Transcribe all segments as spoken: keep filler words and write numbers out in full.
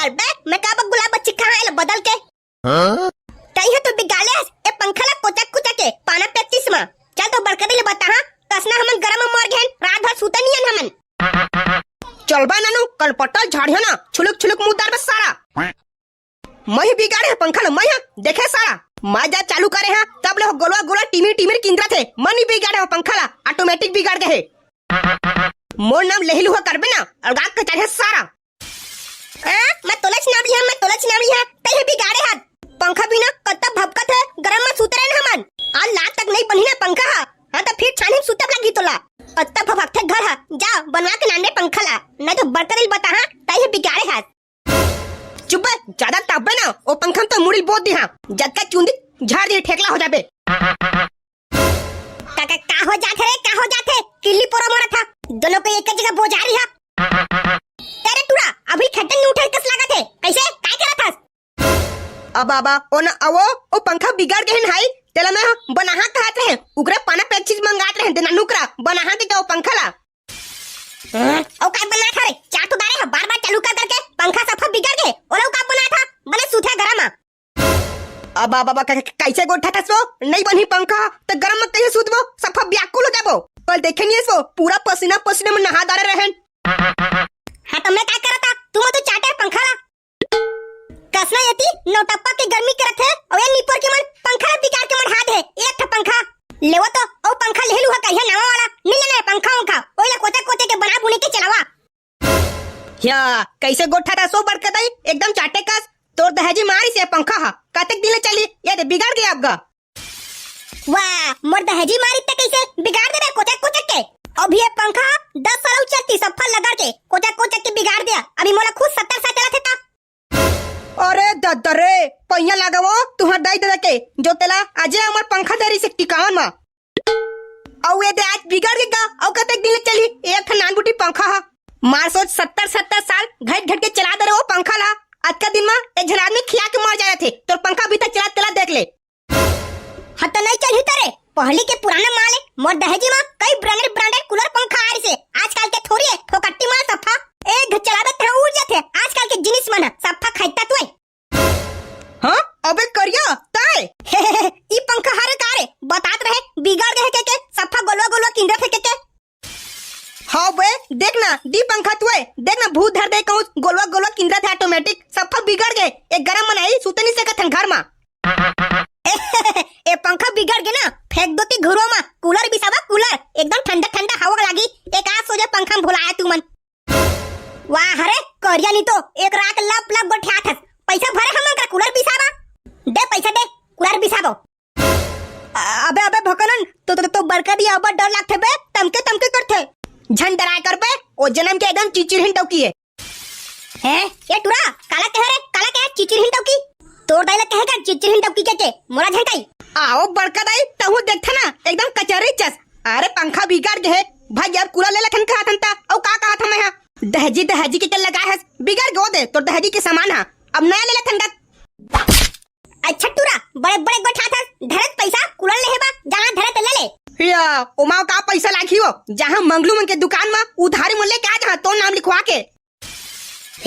बे, मैं का बक गुलाब बच्ची कहाँ आयल बदल के? तइहे तो बिगाड़े हस ए पंखा ला कोचक कुचक के पाना पेचिस मा। चल तो बड़का दिल बता हाँ, तसना हमन गरम मर गए हन, रात भर सुते नहीं हन हमन। चल बे नानू, कल पटल झाड़िया ना, छुलुक छुलुक मुंह दार बे सारा। मैं ही बिगाड़े हँव पंखा ला, मैं हा, देखे सारा, मैं जा चालू करे हँव, तब ले हो गोलवा गोलवा टीमिर टीमिर किंदरत हे, मैं नहीं बिगाड़े हँव पंखा ला, automatic बिगाड़ गे हे। मोर नाम लेहिलुहा करबे ना, अलगा के चढ़े सारा। ए, मैं तोला चिन्हावली हँव, मैं तोला चिन्हावली हँव, तइहे बिगाड़े हस। पंखा बिना कत्ता भभकत हे, गरम मा सुते रहेन हमन। आज लात तक नहीं बनी ना पंखा हा। हाँ, त फिर छानी में सुतब लगही तोला। कत्ता भभकथे घर हा, जा बनवा के लान दे पंखा ला, नहीं तो बड़का दिल बता हाँ, तइहे बिगाड़े हस। चुप बे, ज्यादा तापबे ना, ओ पंखा में तो मुड़ी बोत दिहा, जतका चुंदी झाड़ दे ठेकला हो जाबे। का, का, का हो जाथे रे, का हो जाथे? किल्ली पोरा मोरा था, दोनों को एक जगह बोजारी हा। तेरे टूरा, अभी खेते नहीं उठे कस लागत हे, कैसे, काय करत हस? अब बाबा, ओ ना, अवो, ओ पंखा बिगड़ गे हे न हाई, तेला मैं बनाहा कहत रहे, उकरा पाना पेचिस मंगात रहे, देना नुकरा, बनाहा के का ओ पंखा ला। हम्म, ओ काय बनात हस रे? चार ठो दारे ह, बार-बार चालू कर करके पंखा सफा बिगड़ गे। ओला ओ का बनात हस? बने सुथे गरम आ। अब बाबा, क-, क-, कैसे गोठा थस वो? नहीं बनही पंखा, त गरम म कैसे सुतबो? सफा व्याकुल हो जाबो। कल देखे नहीं हस वो, पूरा पसीना पसीना म नहा डारे रहेन। हाँ, त मैं काय करत हँव? तुमन तो चाटे पंखा ला। कसना एती नौटप्पा के गर्मी करत हे, अउ ए निपोर के मन पंखा ला बिगाड़ के मन हाथ हे। एक ठा पंखा लेवो तो, अउ पंखा लेहलू हा कहिया नवा वाला, नहीं लेना हे पंखा उंखा, ओइला कोचा कोचे के बना बुने के चलावा। या, कैसे गोठा थस ओ बड़का दाई, एकदम चाटे कस, तोर दहेजी मारिस ए पंखा हा, कतेक दिन ले चली, ये दे बिगड़ गे अब गा। वाह, मोर दहेजी मारी ते कैसे बिगाड़ देबे कोचक कोचक के। अभी ये पंखा दस साल अउ चलती सफा लगा के कोचक कोचक के बिगाड़ दिया। अभी मोला खुद सत्तर साल चलत हे ता। अरे दद्दा रे, पैया लगावो तुहर दाई ददा के, जो तेला अजे हमर पंखा धरी से टिकावन मा। अउ ये दे आज बिगड़ गे गा, अउ कतेक दिन ले चली एक ठन नानबुटी पंखा हा। मार सोच सत्तर सत्तर साल घट घट के चला दे रहे वो पंखा ला। अतका दिन मा एक झन आदमी खिया के मर जा रहे थे, तोर पंखा अभी तक चला तेला देख ले। हाँ, त नहीं चलही तरे। पहली के पुराना माल हे, मोर दहेजी मा कई branded, branded cooler पंखा आ रहिसे। आजकल के थोड़ी हे, फोकट्टी माल सफा। एक घ चलाबे त उड़ जाथे। आजकल के जिनिस मन ह सफा खाइता तुए। हाँ, अबे करिया, तय? ई पंखा हरे का रे? बतात रहे, बिगड़ गे हे के, के, सफा गोलवा गोलवा किंदरत हे के, के। हाँ बे, देख ना, दी पंखा तुए, देख ना, भूत धर दे कहूँ, गोलवा गोलवा किंदरत हे automatic, सफा बिगड़ गे, ए गरम म नहीं, सुते नहीं सकत हन घर मा। ए पंखा बिगड़ गे ना, फेंक दो ती घुरो मा, cooler बिसावा cooler, एकदम ठंडा ठंडा हवा लागी, एक आज सोझे पंखा में भुलाया तुमन। वाह रे, करिया नी तो, एक राख लप लप गोठियात हस, पैसा भरे हमन का cooler बिसावा, दे पैसा दे, cooler बिसाबो। अबे, अबे भकनन, तो, तो, तो बड़का दिया अब्बड़ डर लागथे बे, तमके, तमके करथे। झन डराय कर बे, ओ जनम के एकदम चिचिरहिन डौकी हे। हैं? ए टुरा, काला कहे रे, काला कहे चिचिरहिन डौकी? तोर दाई ला कहे का चिचिरहिन डौकी के के? मोला झन कही। आओ बड़का दाई, तहूँ देखथे ना, एकदम कचरी चस। अरे पंखा बिगड़ गे हे, भाई अब cooler ले लेथन कहत हन ता, अउ का कहत हन मैं हा? दहेजी, दहेजी के के लगाए हस, बिगड़ गे ओ दे, तोर दहेजी के सामान हा, अब नया ले लेथन गा। अच्छा टूरा, बड़े बड़े गोठाथस, धरत पैसा cooler लेहे बा, जहाँ धरत ले ले। या, ओमा का पैसा लागही वो, जहाँ मंगलू मन के दुकान मा उधारी मन लेके आ जहाँ तोर नाम लिखवा के।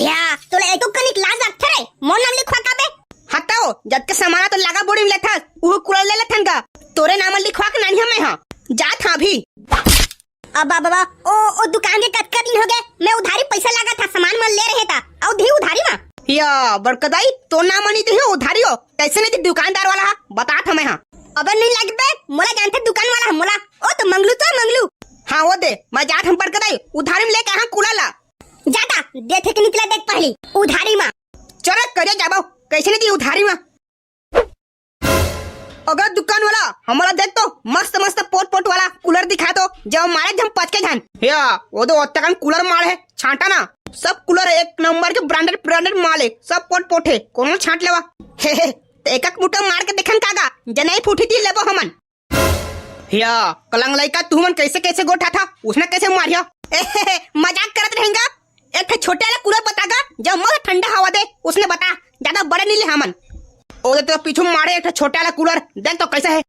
या, तोला एको कनिक लाज लगथे रे, मोर नाम लिखवा का बे? हटाओ, जतके सामान तो लगा बोड़ी में लेथस, उहू cooler ले लेथन गा, तोरे नाम लिखवा के नानी हमें हाँ, जात हाँ अभी। अब बाबा, ओ, ओ दुकान के कतका दिन हो गए, मैं उधारी पैसा लगा था, सामान मन ले रहे था, अउ दी उधारी मा। या, बड़का दाई, तो ना मनी तो उधारी हो, कैसे नहीं दी दुकानदार वाला हा, बता था मैं हाँ। अबे नहीं लगबे, मोला जानथे दुकान वाला हा, मोला, ओ तो मंगलू तो मंगलू। हाँ, वो दे, मैं जात हम बड़का दाई, उधारी में लेके हाँ cooler ला। जाता, देथे कि निकला देख पहली, उधारी मा। चल, करे जाबो, कैसे नहीं दी उधारी मा। अगर दुकान वाला, हमला देख तो मस्त मस्त पोट पोट वाला cooler दिखा तो, जब मारे जब पचके जान। या, वो तो ओतकन cooler माल हे, छांटा ना। सब cooler एक नंबर के branded, branded माल हे, सब पोट पोट हे, कोनो छांट लेवा। हे, हे, तो एक एक मुट्ठा मार के देखन कागा, जनई फूटी ती लेबो हमन। या, कलंग लइका, तुमन कैसे कैसे गोठा था, उसने कैसे मारिया? ए, हे, हे, मजाक करत रहेंगा। एक ठे छोटे वाला cooler बता गा, जब मस्त ठंडा हवा दे, उसने बता, ज्यादा बड़े नहीं ले हमन। ओ दे तो पीछू मारे एक ठे छोटे वाला cooler, देख तो कैसा है।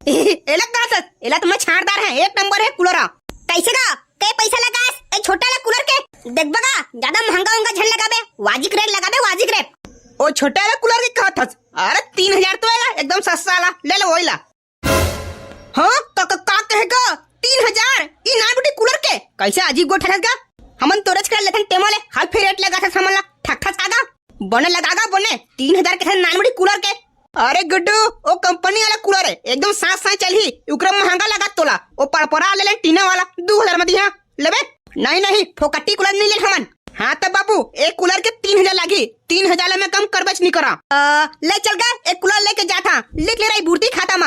एला का सस, एला तो मैं छांटदार है, एक नंबर है cooler आ। कैसे गा? के पैसा लगास ए छोटे वाला cooler के? देख बगा, ज्यादा महंगा उंगा झन लगाबे, वाजिक rate लगाबे, वाजिक rate। ओ छोटे वाला कूलर के कहत हस? अरे तीन हजार तो आएगा, एकदम सस्ता वाला, ले ले वही ला। हाँ, का, का, का कहेगा? तीन हजार? ई नान बुटी कूलर के? कैसे अजीब गोठ है का? हमन तो रोज कर लेथन टेमो ले, हाल फिर रेट लगा था हमन ला, ठक ठक आगा। बने लगागा बने, तीन हजार के थे नान बुटी कूलर के। अरे गुड्डू, ओ कंपनी वाला कूलर है, एकदम साथ साथ चलही, उकरा महंगा लगा तोला। ओ पड़पड़ा ले ले टीना वाला, दू हजार में दिहा, लेबे? नहीं, नहीं, फोकटी कूलर नहीं ले हमन। हाँ त बाबू, एक कूलर के तीन हजार लागी, तीन हजार ले मैं कम करबेच नहीं करा। अ, ले चल गा, एक कूलर लेके जाथा, लिख ले रही बुढ़ती खाता मा।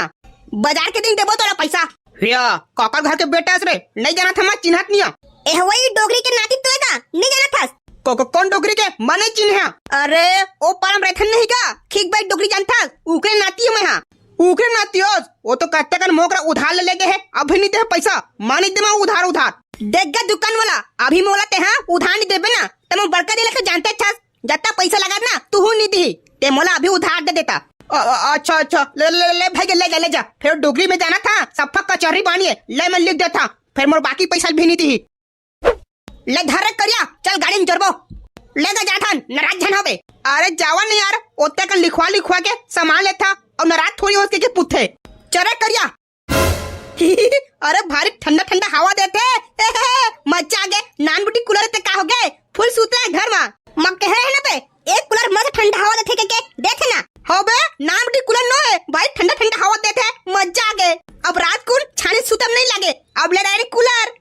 बाजार के दिन देबो तोला पैसा। हिया, काकर घर के बेटा हस रे, नहीं जानत हमा, चिन्हत नहीं आ। ए हवई डोगरी के नाती तो का, नहीं जानत हस? को, को, कौन डोगरी के? मैं नहीं चिन्हे। अरे, ओ पारम रैथन नहीं का? खिक बाई डोगरी जानथस, उकरे नाती हूँ मैं हाँ। उकरे नाती हस? वो तो कत्ते कन मोकरा उधार ले लेगे है, अभी नहीं दे पैसा, मैं नहीं दे मैं उधार, उधार। देख गा दुकान वाला, अभी मोला ते हाँ उधार नहीं देबे ना, त मैं बड़का दिला के जानते छस, जत्ता पैसा लगा ना, तू हूँ नहीं दी, ते मोला अभी उधार दे देता। अ-, अ-, अच्छा, अच्छा, ले, ले, ले, भाई, ले जा, ले जा। फिर डोगरी में जाना था, सफा कचहरी बानी है, ले मैं लिख देता, फिर मोर बाकी पैसा भी नहीं दी। ले धर रे करिया, चल गाड़ी में चढ़बो। ले गा जाथन, नाराज झन होबे। अरे जावा नहीं यार, ओते कन लिखवा लिखवा के सामान लेथा, और नाराज थोड़ी होके के पुथे। चल रे करिया। अरे भारी ठंडा ठंडा हवा देथे। मजा आ गे, नान बुटी कूलर ते का हो गे? फुल सूते है घर मा। मैं कह रहे ना बे, एक कूलर मस्त ठंडा हवा देथे के, के देथे ना। हो बे, नान बुटी कूलर नो है, भारी ठंडा ठंडा हवा देथे, मजा आ गे। अब रात कुन छानी सुतम नहीं लगे, अब ले डायरेक्ट कूलर।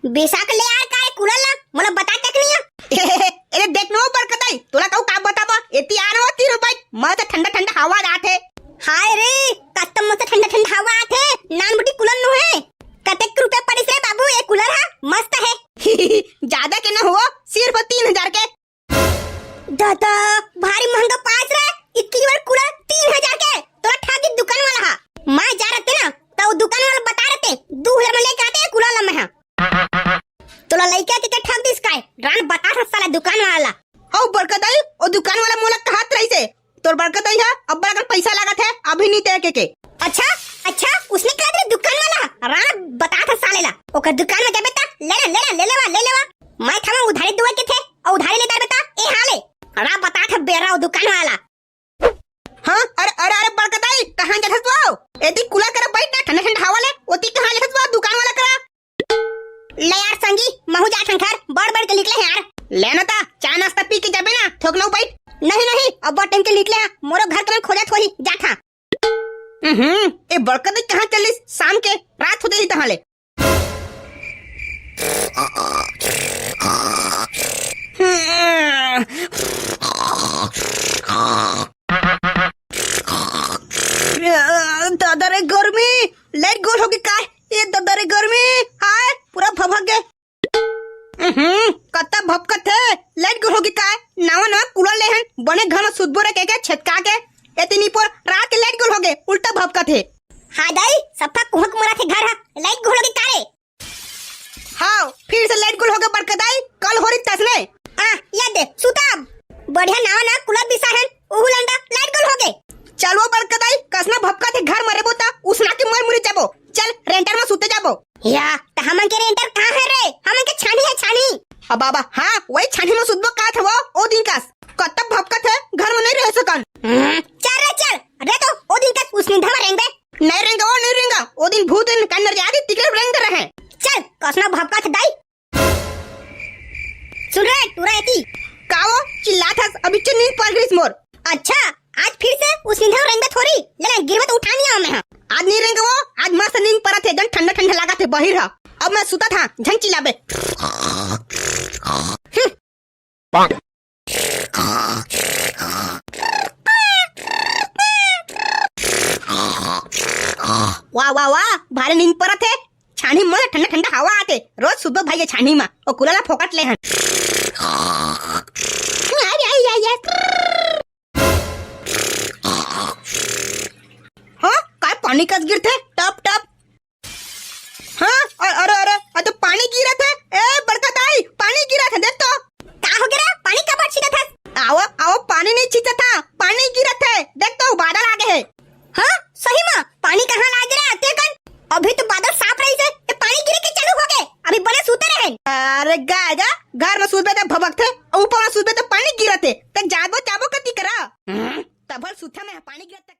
बेशक ले यार, काय कूलर ला, मोला बता तक नहीं है। अरे देख नो बरकतई, तोला कहूँ का बताबा, एती आ रहा तीन रुपए, मस्त ठंडा ठंडा हवा आथे। हाय रे, कस्ता मस्त ठंडा ठंडा हवा आथे, नान बुटी कूलर नो है। कतेक रुपया पड़िस रे बाबू, ये कूलर हा मस्त है। ज्यादा के न हो, सिर्फ तीन हजार के। दादा, भारी महंगा पास रे, इतनी बड़ कूलर तीन हजार के, तोला ठगी दुकान वाला हा। मैं जा रहते ना, तो वो दुकान वाला बता रहते, दो हजार में लेके आते हैं कूलर ला मैं हा। तोला लइका के, के ठग दिस काय? रान बता था साला दुकान वाला। हौ बड़का दाई, ओ दुकान वाला मोला कहत रहिसे, तोर बड़का दाई हा अब्बड़ अकन पैसा लागत है, अभी नहीं दे के, के। अच्छा, अच्छा, उसने कहा तेरे दुकान वाला? रान बता था साले ला। ओकर दुकान में जाबे ता, ले ले, ले ले, ले लेवा, ले लेवा। मैं थामा उधारी दुआ के थे, और उधारी ले जाबे ता, ए हाले। रान बता था बेरा ओ दुकान वाला। हाँ, अरे, अरे, अरे, बड़का दाई, कहाँ जाथस वो? एती कूलर करा बैठ ना, ठंडा ठंडा हवा ले, ओती कहाँ जाथस वो दुकान वाला करा? ले यार संगी, महू जाथन घर, बड़ बड़ के निकले हैं यार। ले ना ता, चाय नाश्ता पी के जाबे ना, थोक ना बैठ। नहीं, नहीं, अब बहुत टाइम के निकले हैं, मोरो घर के मन खोजत होही, जाथा। हम्म, ए बड़का दाई कहाँ चलिस? शाम के रात हो जाही तहाँ ले। दादा रे गर्मी, लाइट गोल होगे काय? ए दादा रे गर्मी, हाय, पूरा भभक गे। हम्म, कत्ता भभकत हे, लाइट गोल होगे काय? नवा नवा कूलर ले हन, बने घर में सुतबो रे के, के छेतका के। एती निपोर रात के लाइट गोल होगे, उल्टा भभकत हे। हाँ दाई, सफा कुहक मरा थे घर हा, लाइट गोल होगे का रे? हाव, फिर से लाइट गुल होगे बड़का दाई, कल होरी तसने। आ, या दे, सुता अब। बढ़िया नवा नवा कूलर बिसा हन, उहू लंडा लाइट गुल होगे। चल वो बड़का दाई, कसना भपका थे घर मरे बोता, उसना के मर मुरी जाबो। चल, रेंटर में सुते जाबो। या, त हमन के रेंटर कहाँ है रे? हमन के छानी है, छानी। अब बाबा, हाँ, वही छानी में सुतबो का थे वो, ओ दिन कस। कत्ता भपका थे, घर में नहीं रह सकन। हम्म, चल रे, चल। रे तो, ओ दिन कस उसने धमा रेंग बे। नहीं रेंगा, वो नहीं रेंगा। ओ दिन भूत दिन का नरियादी तिकले रेंग रहे। चल, कसना भपका थे दाई। सुन रे, टूरा एती। का वो? चिल्लात हस, अभी चो नींद पर गिरिस मोर। अच्छा, आज फिर से उस नींद रेंग बे थोरी। ले ले, गिरबे तो उठा नहीं आवा मैं हा। आज नहीं रेंगा वो, आज मस्त नींद परत हे, जन ठंडा ठंडा लागत हे बहिर हा। अब मैं सुता था, झन चिल्लाबे। हम्म। वाह, वाह, वाह, भारी नींद परत हे। छानी म ठंडा ठंडा हवा आथे। रोज सुबह भाई ये छानी म, ओ कूलर ला फोकट ले हन। आई, आई, आई, आई। हाँ, काय पानी कस गिरथे? टप, टप। हाँ, अ-, अरे, अरे, अ, तो पानी गिरत हे। ए, बड़का दाई, पानी गिरत हे, देख तो। का हो गे रे? पानी काबर छींटत हस? आओ, आओ, पानी नहीं छींटत था, पानी गिरत हे। देख तो, बादल आ गे हे। हाँ, सही में, पानी कहाँ ला गिरा आते कन? अभी तो बादल साफ रहिस हे, ये पानी गिरे के चालू हो गे। अभी बने सूते रहे। अरे गा, गा, घर में सूतबे तो भभकथे, ऊपर में सूतबे तो पानी गिरत हे। ते जाबो, जाबो, तभल सुत्था में पानी गिरत